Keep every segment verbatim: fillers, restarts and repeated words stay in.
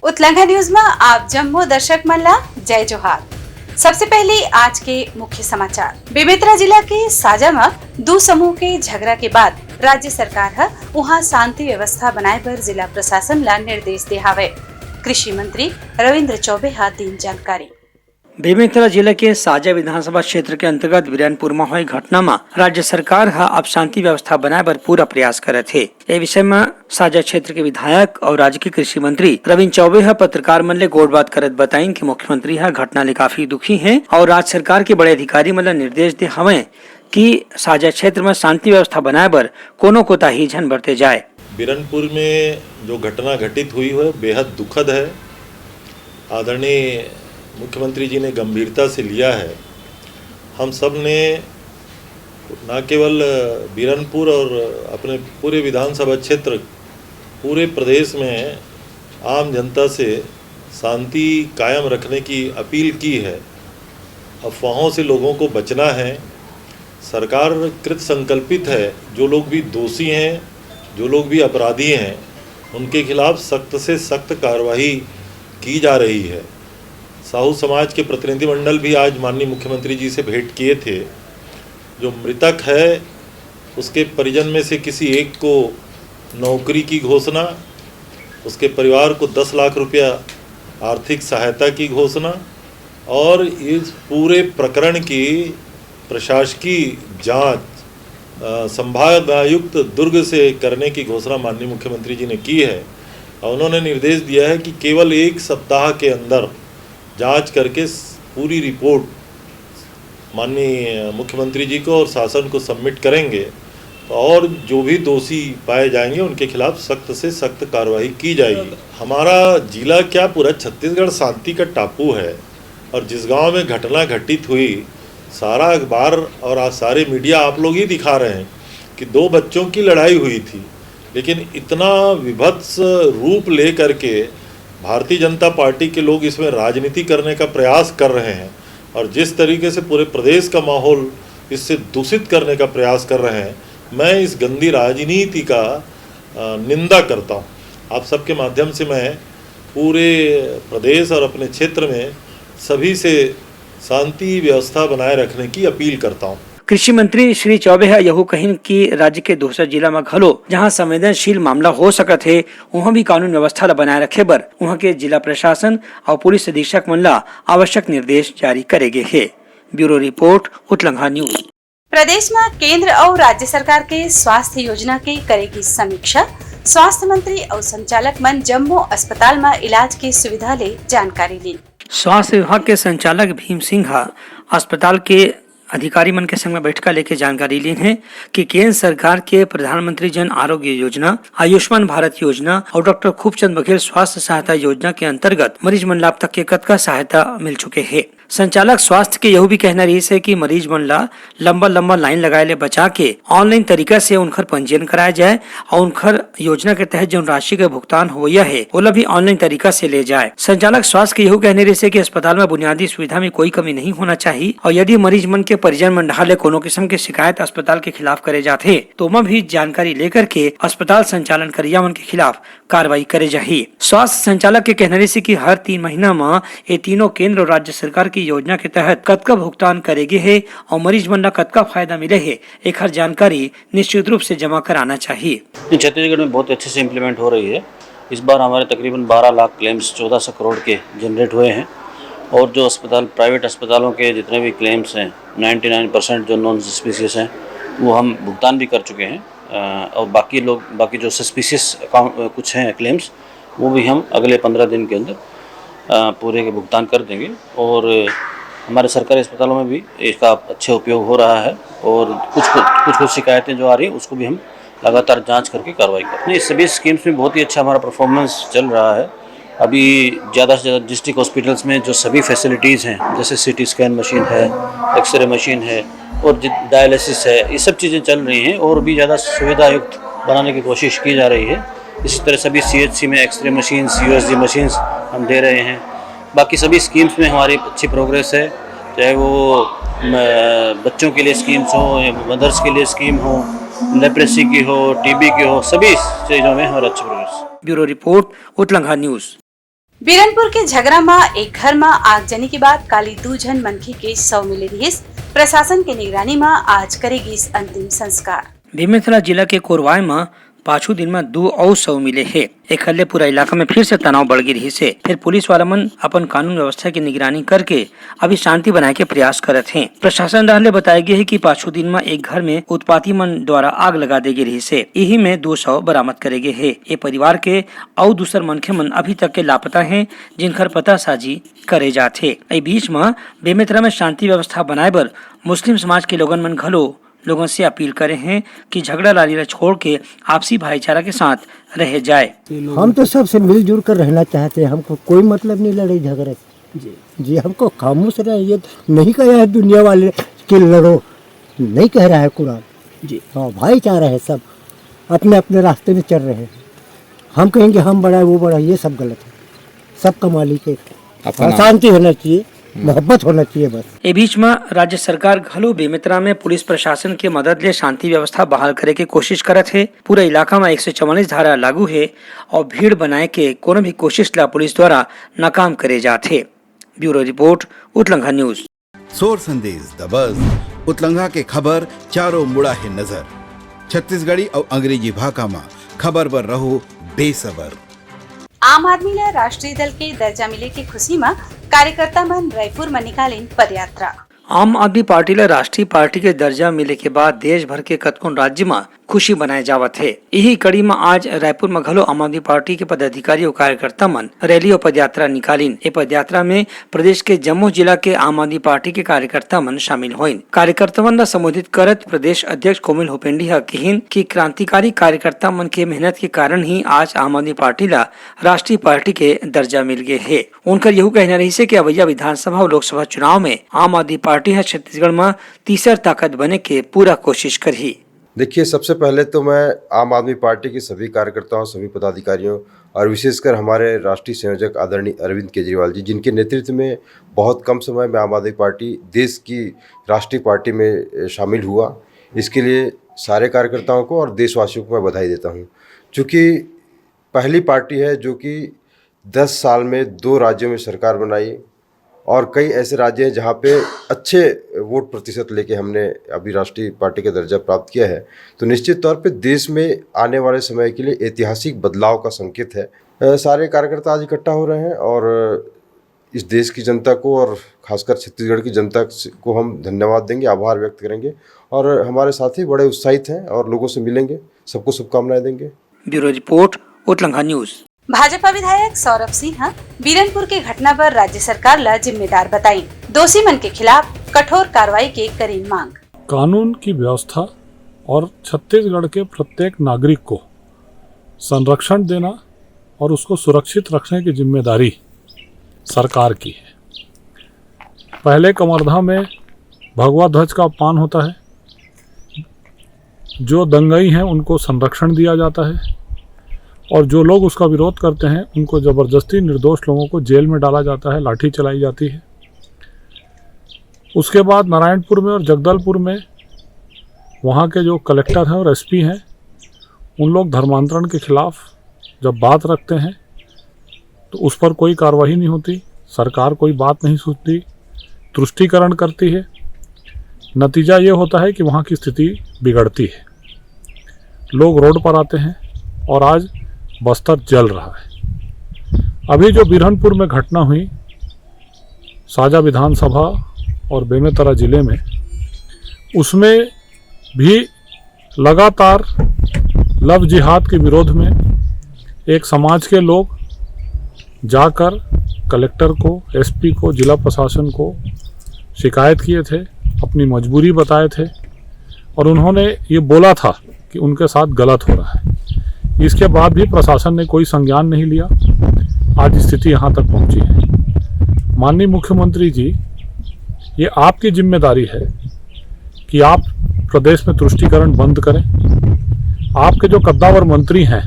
उतलंघा news म आप जम्मो दर्शक मन ला जय जोहार। सबसे पहले आज के मुख्य समाचार। बेमेतरा जिला के साजा म दू समूह के झगड़ा के बाद राज्य सरकार ह उहां शांति व्यवस्था बनाए बर जिला प्रशासन ला निर्देश दे हावय। कृषि मंत्री रविंद्र चौबे ह दीन जानकारी। बेमेतरा जिला के साजा विधानसभा क्षेत्र के अंतर्गत बिरनपुर म होए घटना म राज्य सरकार ह अब शांति व्यवस्था बनाए बर पूरा प्रयास करत हे। ए विषय म साजा क्षेत्र के विधायक और राज्य के कृषि मंत्री रविंद्र चौबे ह पत्रकार मन ले गोठबात करत बताइन कि मुख्यमंत्री ह घटना ले काफी दुखी हे और राज्य सरकार के बड़े अधिकारी मन ल निर्देश दे हवय कि साजा क्षेत्र म शांति व्यवस्था बनाए बर कोनो कोताही झन बरते जाए। बिरनपुर में जो घटना घटित हुई है, बेहद दुखद है। आदरणीय मुख्यमंत्री जी ने गंभीरता से लिया है। हम सब ने न केवल बिरनपुर और अपने पूरे विधानसभा क्षेत्र, पूरे प्रदेश में आम जनता से शांति कायम रखने की अपील की है। अफवाहों से लोगों को बचना है। सरकार कृत संकल्पित है, जो लोग भी दोषी हैं, जो लोग भी अपराधी हैं, उनके खिलाफ सख्त से सख्त कार्रवाई की जा रही है। साहू समाज के प्रतिनिधिमंडल भी आज माननीय मुख्यमंत्री जी से भेंट किए थे। जो मृतक है, उसके परिजन में से किसी एक को नौकरी की घोषणा, उसके परिवार को दस लाख रुपया आर्थिक सहायता की घोषणा और इस पूरे प्रकरण की प्रशासकीय जांच, अ, संभागायुक्त दुर्ग से करने की घोषणा माननीय मुख्यमंत्री जी ने की है। और उन्होंने निर्देश दिया है कि केवल एक सप्ताह के अंदर जांच करके स-, पूरी रिपोर्ट माननीय मुख्यमंत्री जी को और शासन को सबमिट करेंगे, तो और जो भी दोषी पाए जाएंगे, उनके खिलाफ सख्त से सख्त कार्रवाई की जाएगी। हमारा जिला क्या, पूरा छत्तीसगढ़ शांति का टापू है। और जिस गांव में घटना घटित हुई, सारा अखबार और आज सारे मीडिया आप लोग ही दिखा रहे हैं कि दो बच्चों की लड़ाई हुई थी, लेकिन इतना विभत्स रूप ले करके भारतीय जनता पार्टी के लोग इसमें राजनीति करने का प्रयास कर रहे हैं और जिस तरीके से पूरे प्रदेश का माहौल इससे दूषित करने का प्रयास कर रहे हैं, मैं इस गंदी राजनीति का, अ, निंदा करता हूं। आप सबके माध्यम से मैं पूरे प्रदेश और अपने क्षेत्र में सभी से शांति व्यवस्था बनाए रखने की अपील करता हूं। कृषि मंत्री श्री चौबे ह यहू कहिन कि राज्य के दूसरा जिला म घलो जहां संवेदनशील मामला हो सकत हे, उहां भी कानून व्यवस्था ल बनाए रखे बर उहां के जिला प्रशासन अउ पुलिस अधीक्षक मन ल आवश्यक निर्देश जारी करे गे हे। Bureau report, Utlangha news. प्रदेश म केंद्र अउ राज्य सरकार के स्वास्थ्य योजना के करेगी समीक्षा। स्वास्थ्य मंत्री अउ संचालक मन जम्मो अस्पताल म इलाज के सुविधा ले जानकारी लीन। स्वास्थ्य विभाग के संचालक भीम सिंह ह अस्पताल के अधिकारी मन के संग म बैठका लेके जानकारी लीन हे कि केंद्र सरकार के प्रधानमंत्री जन आरोग्य योजना, आयुष्मान भारत योजना अउ डॉक्टर खूबचंद बघेल स्वास्थ्य सहायता योजना के अंतर्गत मरीज मन ला अब तक के कतका सहायता मिल चुके हे। संचालक स्वास्थ्य के यहू भी कहना रहिस हे कि मरीज मन ला लंबा-लंबा लाइन लगाए ले बचा के ऑनलाइन तरीका से उनखर पंजीयन कराए जाए अउ उनखर योजना के तहत जउन राशि के भुगतान होवइया हे, ओला भी ऑनलाइन तरीका से ले जाए। संचालक स्वास्थ्य के यहू कहने रहिस हे कि अस्पताल म बुनियादी सुविधा में कोई कमी नहीं होना चाही अउ यदि मरीज मन के परिजन मन डहार ले कोनो किसम के शिकायत अस्पताल के खिलाफ करे जाथे, तो ओमा भी जानकारी लेकर के अस्पताल संचालन करइया मन के खिलाफ कार्रवाई करे जाही। स्वास्थ्य संचालक के कहना रहिस हे कि हर तीन महीना म ए तीनों केंद्र अउ राज्य सरकार की योजना के तहत कतका भुगतान करे गे हे अउ मरीज मन ला कतका फायदा मिले हे, एखर जानकारी निश्चित रूप से जमा कराना चाही। छत्तीसगढ़ में बहुत अच्छे से इम्प्लीमेंट हो रही है। इस बार हमारे तकरीबन बारह लाख क्लेम्स चौदह सौ करोड़ के जनरेट हुए हैं और जो अस्पताल, प्राइवेट अस्पतालों के जितने भी क्लेम्स हैं, नाइंटी नाइन परसेंट जो नॉन सस्पिशियस हैं, वो हम भुगतान भी कर चुके हैं। अ, और बाकी लोग, बाकी जो सस्पिशियस अकाउंट, अ, कुछ हैं क्लेम्स, वो भी हम अगले पन्द्रह दिन के अंदर, अ, पूरे के भुगतान कर देंगे। और हमारे सरकारी अस्पतालों में भी इसका अच्छे उपयोग हो रहा है और कुछ, कुछ, कुछ शिकायतें जो आ रही हैं, उसको भी हम लगातार जांच करके कार्रवाई कर रहे हैं। इस सभी स्कीम्स में बहुत ही अच्छा हमारा परफॉर्मेंस चल रहा है। अभी ज़्यादा से ज़्यादा डिस्ट्रिक्ट हॉस्पिटल्स में जो सभी फैसिलिटीज़ हैं, जैसे सीटी स्कैन मशीन है, एक्सरे मशीन है और जि-, डायलिसिस है, ये सब चीज़ें चल रही हैं और भी ज़्यादा सुविधायुक्त बनाने की कोशिश की जा रही है। इसी तरह सभी सीएचसी में एक्सरे मशीन, यूएसजी मशीन्स हम दे रहे हैं। बाकी सभी स्कीम्स में हमारी अच्छी प्रोग्रेस है, चाहे वो, म, बच्चों के लिए स्कीम्स हो या मदर्स के लिए स्कीम हो, लेप्रेसी की हो, टीबी की हो, सभी चीज़ों में हमारा अच्छा progress. Bureau report, Utlangha news. Biranpur के झगरा म एक घर म आगजनी के बाद काली दू झन मनखे के शव मिले रिहिस। प्रशासन के निगरानी म आज करे गिस अंतिम संस्कार। बेमेतरा जिला के कोरवाय म पाछू दिन म दू अउ शव मिले हे। एखर ले पूरा इलाका म फिर से तनाव बढ़ गे रिहिस हे। फेर पुलिस वाला मन अपन कानून व्यवस्था के निगरानी करके अभी शांति बनाए के प्रयास करत हें। प्रशासन डहार ले बताए गे हे कि पाछू दिन म एक घर म उत्पाती मन द्वारा आग लगा दे गे रिहिस हे। इही म दू शव बरामद करे गे हे। ए परिवार के अउ दूसर मनखे मन अभी तक के लापता हें, जिनकर पतासाजी करे जात हे। ए बीच म बेमेतरा म शांति व्यवस्था बनाए बर मुस्लिम समाज के लोगन मन घलो लोगन से अपील करे हें कि झगड़ा लड़ाई ल छोड़ के आपसी भाईचारा के साथ रहे जाए। हम तो सबसे मिलजुल कर रहना चाहते हैं, हमको कोई मतलब नहीं लड़ाई झगड़े से। जी। जी, हमको खामोश रहे, ये नहीं कहा है दुनिया वाले कि लड़ो, नहीं कह रहा है कुरान। जी। हाँ, भाईचारा है, सब अपने अपने रास्ते में चल रहे हैं। हम कहेंगे हम बड़ा है, वो बड़ा है, ये सब गलत है। सबका मालिक एक है। अपना और शांति होना चाहिए, हम्म। मोहब्बत होना चाहिए बस। ए बीच म राज्य सरकार घलो बेमेतरा म पुलिस प्रशासन के मदद ले शांति व्यवस्था बहाल करे के कोशिश करत हे। पूरा इलाका म एक सौ चवालीस धारा लागू हे अउ भीड़ बनाए के कोनो भी कोशिश ला पुलिस द्वारा नाकाम करे जात हे। Bureau report, Utlangha news. सोर संदेश दबस, उतलंघा के खबर चारों मुड़ा हे नजर। छत्तीसगढ़ी अउ अंग्रेजी भाखा म खबर बर रहो बेसबर। आम आदमी ल राष्ट्रीय दल के दर्जा मिले के खुशी म कार्यकर्ता मन रायपुर म निकालिन पदयात्रा। आम आदमी पार्टी ल राष्ट्रीय पार्टी के दर्जा मिले के बाद देश भर के कतकोन राज्य म खुशी मनाए जावत हे। इही कड़ी म आज रायपुर म घलो आम आदमी पार्टी के पदाधिकारी अउ कार्यकर्ता मन रैली अउ पदयात्रा निकालिन। ए पदयात्रा म प्रदेश के जम्मो जिला के आम आदमी पार्टी के कार्यकर्ता मन शामिल होइन। कार्यकर्ता मन ल संबोधित करत प्रदेश अध्यक्ष कोमल हुपेंडी ह किहिन कि क्रांतिकारी कार्यकर्ता मन के मेहनत के कारण ही आज आम आदमी पार्टी ल राष्ट्रीय पार्टी के दर्जा मिल गे हे। उनकर यहू कहना रहिस हे कि अवइया विधानसभा अउ लोकसभा चुनाव म आम आदमी पार्टी ह छत्तीसगढ़ म तीसर ताकत बने के पूरा कोशिश करही। देखिए, सबसे पहले तो मैं आम आदमी पार्टी के सभी कार्यकर्ताओं, सभी पदाधिकारियों और विशेषकर हमारे राष्ट्रीय संयोजक आदरणीय अरविंद केजरीवाल जी, जिनके नेतृत्व में बहुत कम समय में आम आदमी पार्टी देश की राष्ट्रीय पार्टी में, अ, शामिल हुआ, इसके लिए सारे कार्यकर्ताओं को और देशवासियों को मैं बधाई देता हूँ। चूँकि पहली पार्टी है जो कि दस साल में दो राज्यों में सरकार बनाई और कई ऐसे राज्य हैं जहाँ पे अच्छे वोट प्रतिशत लेके हमने अभी राष्ट्रीय पार्टी का दर्जा प्राप्त किया है, तो निश्चित तौर पे देश में आने वाले समय के लिए ऐतिहासिक बदलाव का संकेत है। अ, सारे कार्यकर्ता आज इकट्ठा हो रहे हैं और इस देश की जनता को और खासकर छत्तीसगढ़ की जनता से, को हम धन्यवाद देंगे, आभार व्यक्त करेंगे और हमारे साथी बड़े उत्साहित हैं और लोगों से मिलेंगे, सबको शुभकामनाएं देंगे। Bureau report, Utlangha news. Bhajpa विधायक सौरभ सिंह ह बीरनपुर के घटना बर राज्य सरकार ल जिम्मेदार बताइन, दोषी मन के खिलाफ कठोर कार्रवाई के करीन मांग। कानून की व्यवस्था और छत्तीसगढ़ के प्रत्येक नागरिक को संरक्षण देना और उसको सुरक्षित रखने की जिम्मेदारी सरकार की है। पहले कवर्धा में भगवा ध्वज का अपमान होता है, जो दंगई हैं उनको संरक्षण दिया जाता है और जो लोग उसका विरोध करते हैं उनको जबरदस्ती निर्दोष लोगों को जेल में डाला जाता है, लाठी चलाई जाती है। उसके बाद नारायणपुर में और जगदलपुर में वहाँ के जो कलेक्टर हैं और एसपी हैं, उन लोग धर्मांतरण के खिलाफ जब बात रखते हैं तो उस पर कोई कार्रवाई नहीं होती, सरकार कोई बात नहीं सुनती, तुष्टीकरण करती है। नतीजा ये होता है कि वहाँ की स्थिति बिगड़ती है, लोग रोड पर आते हैं और आज बस्तर जल रहा है। अभी जो बिरहनपुर में घटना हुई साजा विधानसभा और बेमेतरा जिले में, उसमें भी लगातार लव जिहाद के विरोध में एक समाज के लोग जाकर कलेक्टर को, एसपी को, जिला प्रशासन को शिकायत किए थे, अपनी मजबूरी बताए थे और उन्होंने ये बोला था कि उनके साथ गलत हो रहा है। इसके बाद भी प्रशासन ने कोई संज्ञान नहीं लिया। आज स्थिति यहाँ तक पहुँची है। माननीय मुख्यमंत्री जी, ये आपकी जिम्मेदारी है कि आप प्रदेश में तुष्टीकरण बंद करें। आपके जो कद्दावर मंत्री हैं,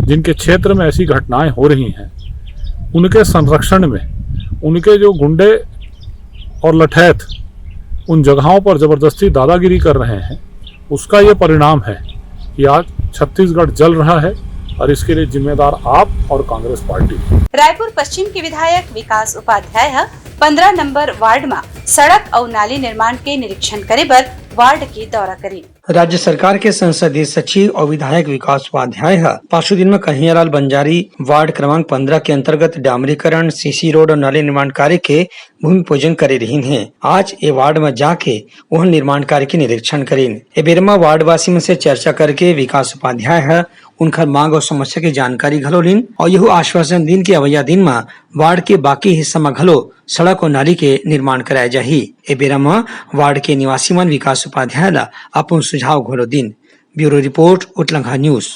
जिनके क्षेत्र में ऐसी घटनाएं हो रही हैं, उनके संरक्षण में उनके जो गुंडे और लठैत उन जगहों पर जबरदस्ती दादागिरी कर रहे हैं, उसका ये परिणाम है कि आज छत्तीसगढ़ जल रहा है और इसके लिए जिम्मेदार आप और कांग्रेस पार्टी। रायपुर पश्चिम के विधायक विकास उपाध्याय ह पंद्रह नंबर वार्ड म सड़क अउ नाली निर्माण के निरीक्षण करे बर वार्ड के दौरा करिन। राज्य सरकार के संसदीय सचिव अउ विधायक विकास उपाध्याय ह पाछू दिन म कन्हैयालाल बंजारी वार्ड क्रमांक पंद्रह के अंतर्गत डामरीकरण, सीसी रोड अउ नाली निर्माण कार्य के भूमि पूजन करे रिहिन हे। आज ए वार्ड म जाके उहन निर्माण कार्य के निरीक्षण करिन। ए बेरा म वार्डवासी मन से चर्चा करके विकास उपाध्याय ह उनखर मांग अउ समस्या के जानकारी घलो लीन अउ यहू आश्वासन दीन कि अवइया दिन म वार्ड के बाकी हिस्सा म घलो सड़क अउ नाली के निर्माण कराए जाही। ए बेरा म वार्ड के निवासी मन विकास उपाध्याय ल अपन सुझाव घलो दीन। Bureau report, Utlangha news.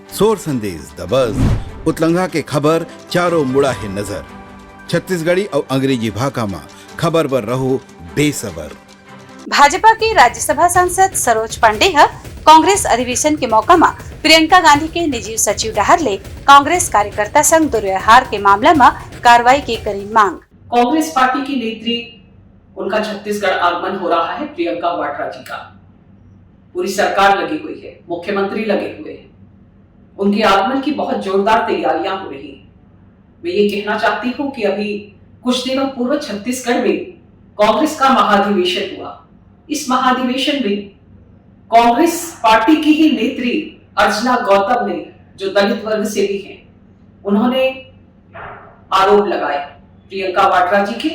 सोर संदेश दबस, उतलंघा के खबर चारों मुड़ा हे नजर। छत्तीसगढ़ी अउ अंग्रेजी भाखा म खबर बर रहो बेसबर। भाजपा के राज्यसभा सांसद सरोज पांडे ह कांग्रेस अधिवेशन के मौका म प्रियंका गांधी के निजी सचिव डहार ले कांग्रेस कार्यकर्ता संग दुर्व्यवहार के मामला म कार्रवाई के करीन मांग। कांग्रेस पार्टी की नेत्री, उनका छत्तीसगढ़ आगमन हो रहा है, प्रियंका वाड्रा जी का। पूरी सरकार लगी हुई है, मुख्यमंत्री लगे हुए हैं, उनके आगमन की बहुत जोरदार तैयारियां हो रही हैं। मैं ये कहना चाहती हूँ कि अभी कुछ दिनों पूर्व छत्तीसगढ़ में कांग्रेस का महाधिवेशन हुआ। इस महाधिवेशन में कांग्रेस पार्टी की ही नेत्री अर्चना गौतम ने, जो दलित वर्ग से भी हैं, उन्होंने आरोप लगाए प्रियंका वाड्रा जी के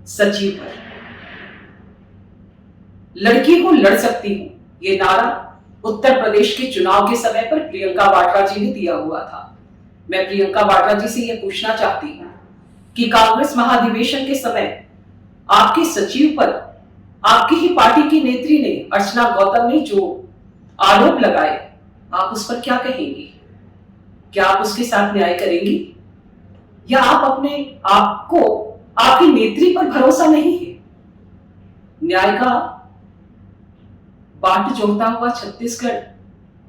सचिव पर। लड़की हूं, लड़ सकती हूं, ये नारा उत्तर प्रदेश के चुनाव के समय पर प्रियंका वाड्रा जी ने दिया हुआ था। मैं प्रियंका वाड्रा जी से यह पूछना चाहती हूं कि कांग्रेस महाधिवेशन के समय आपके सचिव पर आपकी ही पार्टी की नेत्री ने, अर्चना गौतम ने जो आरोप लगाए, आप उस पर क्या कहेंगी? क्या आप उसके साथ न्याय करेंगी, या आप अपने आप को, आपकी नेत्री पर भरोसा नहीं है? न्याय का बाट जोहता हुआ छत्तीसगढ़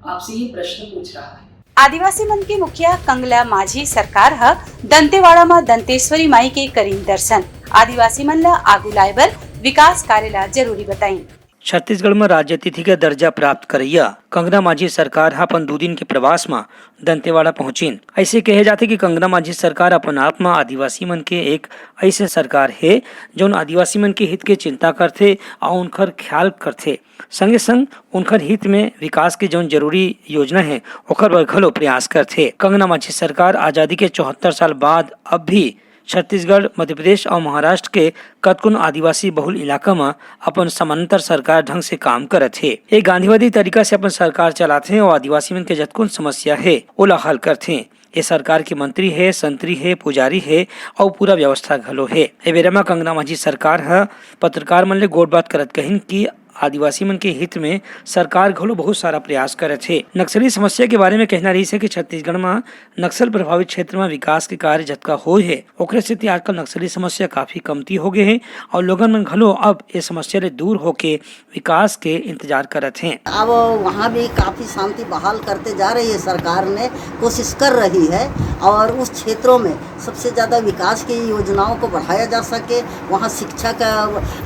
आपसे ये प्रश्न पूछ रहा है। आदिवासी मन के मुखिया कंगला माझी सरकार ह दंतेवाड़ा म दंतेश्वरी माई के करीन दर्शन। आदिवासी मन ल आगू लाए बर विकास कार्य ल जरूरी बताइन। छत्तीसगढ़ म राज्य अतिथि के दर्जा प्राप्त करइया कंगना माझी सरकार ह अपन दू दिन के प्रवास म दंतेवाड़ा पहुंचिन। अइसे कहे जाथे कि कंगना माझी सरकार अपन आप म आदिवासी मन के एक अइसे सरकार हे, जउन आदिवासी मन के हित के चिंता करथे अउ उनखर ख्याल करथे। संगे संग उनखर हित में विकास के जउन जरूरी योजना हे, ओखर बर घलो प्रयास करथे। कंगना माझी सरकार आजादी के चौहत्तर साल बाद अब भी छत्तीसगढ़, मध्य प्रदेश अउ महाराष्ट्र के कतकोन आदिवासी बहुल इलाका म अपन समानांतर सरकार ढंग से काम करत हे। ए गांधीवादी तरीका से अपन सरकार चलाथे अउ आदिवासी मन के जतकोन समस्या हे, ओला हल करथे। ए सरकार के मंत्री हे, संतरी हे, पुजारी हे अउ पूरा व्यवस्था घलो हे। ए बेरा म कंगना माझी सरकार ह पत्रकार मन ले गोठ बात करत कहिन कि आदिवासी मन के हित में सरकार घलो बहुत सारा प्रयास करत हे। नक्सली समस्या के बारे में कहना रहिस हे कि छत्तीसगढ़ म नक्सल प्रभावित क्षेत्र म विकास के कार्य जतका होए हे, ओकरे सेती आजकल नक्सली समस्या काफी कमती हो गे हे अउ लोगन मन घलो अब ए समस्या ले दूर होके विकास के इंतजार करत हें। अब वहाँ भी काफी शांति बहाल करते जा रही है सरकार ने, कोशिश कर रही है और उस क्षेत्रों में सबसे ज्यादा विकास की योजनाओं को बढ़ाया जा सके, वहाँ शिक्षा का,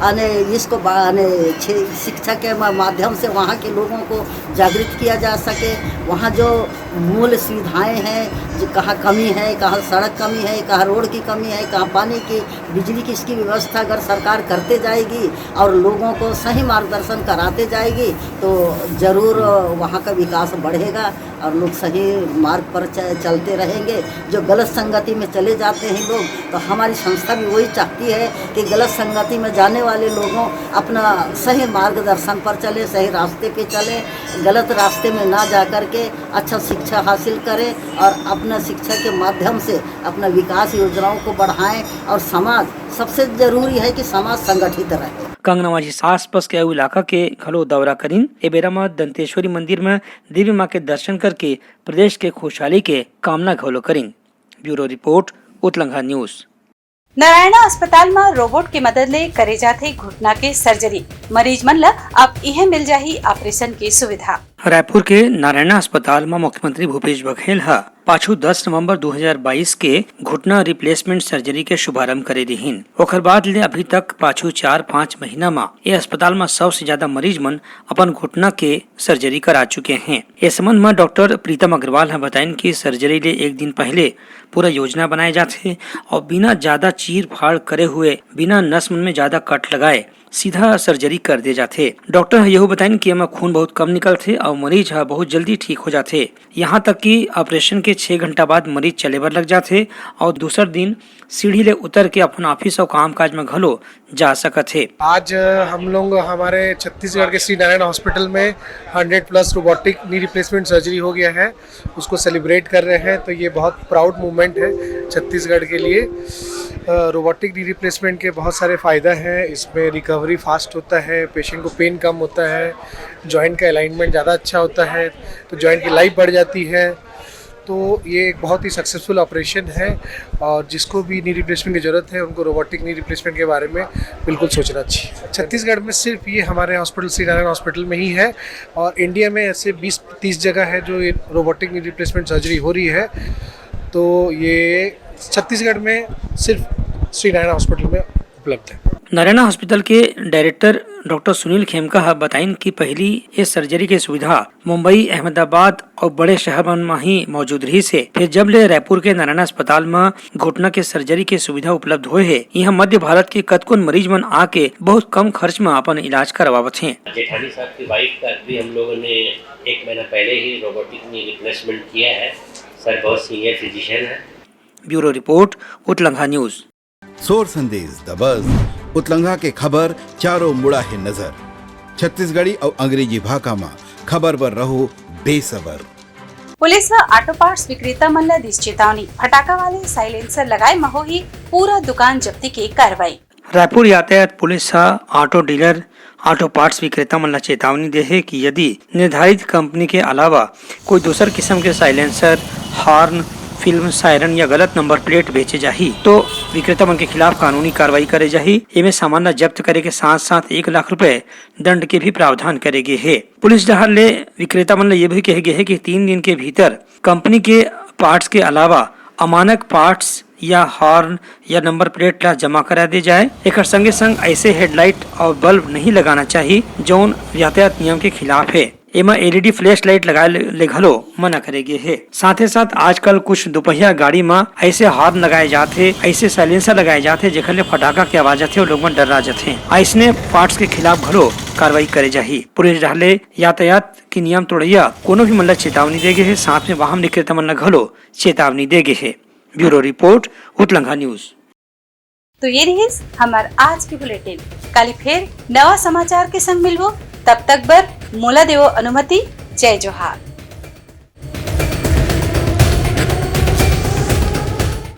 यानी इसको बा-, यानी छे-, शिक्षा के मा-, माध्यम से वहाँ के लोगों को जागृत किया जा सके। वहाँ जो मूल सुविधाएं हैं, जो कहाँ कमी है, कहाँ सड़क कमी है, कहाँ रोड की कमी है, कहाँ पानी की, बिजली की, इसकी व्यवस्था अगर सरकार करते जाएगी और लोगों को सही मार्गदर्शन कराते जाएगी, तो जरूर वहाँ का विकास बढ़ेगा और लोग सही मार्ग पर च-, चलते रहेंगे। जो गलत संगति में चले जाते हैं लोग, तो हमारी संस्था भी वही चाहती है कि गलत संगति में जाने वाले लोगों अपना सही मार्गदर्शन पर चले, सही रास्ते पे चले, गलत रास्ते में ना जा करके अच्छा शिक्षा हासिल करें और अपना शिक्षा के माध्यम से अपना विकास योजनाओं को बढ़ाएं और समाज, सबसे जरूरी है कि समाज संगठित रहे। कंगना माझी आसपास के अउ इलाका के घलो दौरा करिन। ए बेरा म दंतेश्वरी मंदिर म देवी मां के दर्शन करके प्रदेश के खुशहाली के कामना घलो करिन। Bureau report, Utlangha news. Narayana अस्पताल म रोबोट के मदद ले करे जाथे घुटना के सर्जरी। मरीज मन ल अब इहें मिल जाही ऑपरेशन के सुविधा। रायपुर के नारायणा अस्पताल म मुख्यमंत्री भूपेश बघेल ह पाछू दस नवंबर दू हजार बाईस के घुटना रिप्लेसमेंट सर्जरी के शुभारंभ करे रिहीन। ओखर बाद ले अभी तक पाछू चार पाँच महीना म ए अस्पताल म सौ से ज्यादा मरीज मन अपन घुटना के सर्जरी करा चुके हें। ए संबंध म डॉक्टर प्रीतम अग्रवाल ह बताइन कि सर्जरी ले एक दिन पहले पूरा योजना बनाए जाथे और बिना ज्यादा चीर फाड़ करे हुए, बिना नस मन में ज्यादा कट लगाए सीधा सर्जरी कर दे जाथे। डॉक्टर ह यहू बताइन कि एमा खून बहुत कम निकलथे और मरीज ह बहुत जल्दी ठीक हो जाथे। यहाँ तक कि ऑपरेशन के छह घंटा बाद मरीज चले बर लग जाथे और दूसर दिन सीढ़ी ले उतर के अपन ऑफिस और कामकाज में घलो जा सकत हे। आज हम लोग हमारे छत्तीसगढ़ के श्री नारायण हॉस्पिटल में hundred plus robotic knee replacement surgery हो गया है, उसको सेलिब्रेट कर रहे हैं। तो ये बहुत प्राउड मोमेंट है छत्तीसगढ़ के लिए। रोबोटिक नी रिप्लेसमेंट के बहुत सारे फ़ायदा हैं। इसमें रिकवरी फास्ट होता है, पेशेंट को पेन कम होता है, जॉइंट का अलाइनमेंट ज़्यादा अच्छा होता है, तो जॉइंट की लाइफ बढ़ जाती है। तो ये एक बहुत ही सक्सेसफुल ऑपरेशन है और जिसको भी नी रिप्लेसमेंट की ज़रूरत है, उनको रोबोटिक नी रिप्लेसमेंट के बारे में बिल्कुल सोचना चाहिए। छत्तीसगढ़ में सिर्फ ये हमारे हॉस्पिटल, श्री नारायण हॉस्पिटल में ही है और इंडिया में ऐसे बीस तीस जगह है जो ये रोबोटिक नी रिप्लेसमेंट सर्जरी हो रही है। तो ये छत्तीसगढ़ में सिर्फ श्री नारायण हॉस्पिटल में उपलब्ध है। नारायणा हॉस्पिटल के डायरेक्टर डॉक्टर सुनील खेमका ह बताइन कि पहली ये सर्जरी के सुविधा मुंबई, अहमदाबाद और बड़े शहर मन म ही मौजूद रहिस हे। फिर जब ले रायपुर के नारायणा अस्पताल म घुटना के सर्जरी के सुविधा उपलब्ध होए हे, इहाँ मध्य भारत के कतकोन मरीज मन आके बहुत कम खर्च म अपन इलाज करवावत हें। जेठानी साहब की वाइफ का भी हम लोगों ने एक महीना पहले ही रोबोटिक नी रिप्लेसमेंट किया है। सर बहुत सीनियर फिजिशियन है। Bureau report, Utlangha news. सोर संदेश दबस, उतलंघा के खबर चारों मुड़ा हे नजर। छत्तीसगढ़ी अउ अंग्रेजी भाखा म खबर बर रहो बेसबर। पुलिस ह ऑटो पार्ट्स विक्रेता मन ल दिस चेतावनी, फटाका वाले साइलेंसर लगाए म होही पूरा दुकान जब्ती के कार्रवाई। रायपुर यातायात पुलिस ह ऑटो डीलर, ऑटो पार्ट्स विक्रेता मन ल चेतावनी दे हे कि यदि निर्धारित कंपनी के अलावा कोई दूसर किस्म के साइलेंसर, हॉर्न, फिल्म सायरन या गलत नंबर प्लेट बेचे जाही, तो विक्रेता मन के खिलाफ कानूनी कार्रवाई करे जाही। एमे सामान ल जब्त करे के साथ-साथ एक लाख रुपए दंड के भी प्रावधान करे गे हे। पुलिस डहार ले विक्रेता मन ल ये भी कहे गे हे कि तीन दिन के भीतर कंपनी के पार्ट्स के अलावा अमानक पार्ट्स या हॉर्न या नंबर प्लेट ला जमा करा दे जाए। एकर संगे-संग ऐसे हेडलाइट और बल्ब नहीं लगाना चाही, जौन यातायात नियम के खिलाफ हे। एमा एलईडी फ्लैश लाइट लगाए ले, ले घलो मना करे गे हे। साथे साथ आजकल कुछ दुपहिया गाड़ी म ऐसे हॉर्न लगाए जात हे, ऐसे साइलेंसर लगाए जात हे, जेकर ले फटाका के आवाज आथे अउ लोग मन डर्रा जथे। अइसने पार्ट्स के खिलाफ घलो कार्रवाई करे जाही। पुलिस डहार ले यातायात के नियम तोड़इया कोनो भी मन ल चेतावनी दे गे हे, साथ में वाहन विक्रेता मन ल घलो चेतावनी दे गे हे। Bureau report, Utlangha news. तो ये रहिस हमर आज के बुलेटिन। काली फेर नवा समाचार के संग मिलबो, तब तक बर मोला देवो अनुमति। जय जोहार।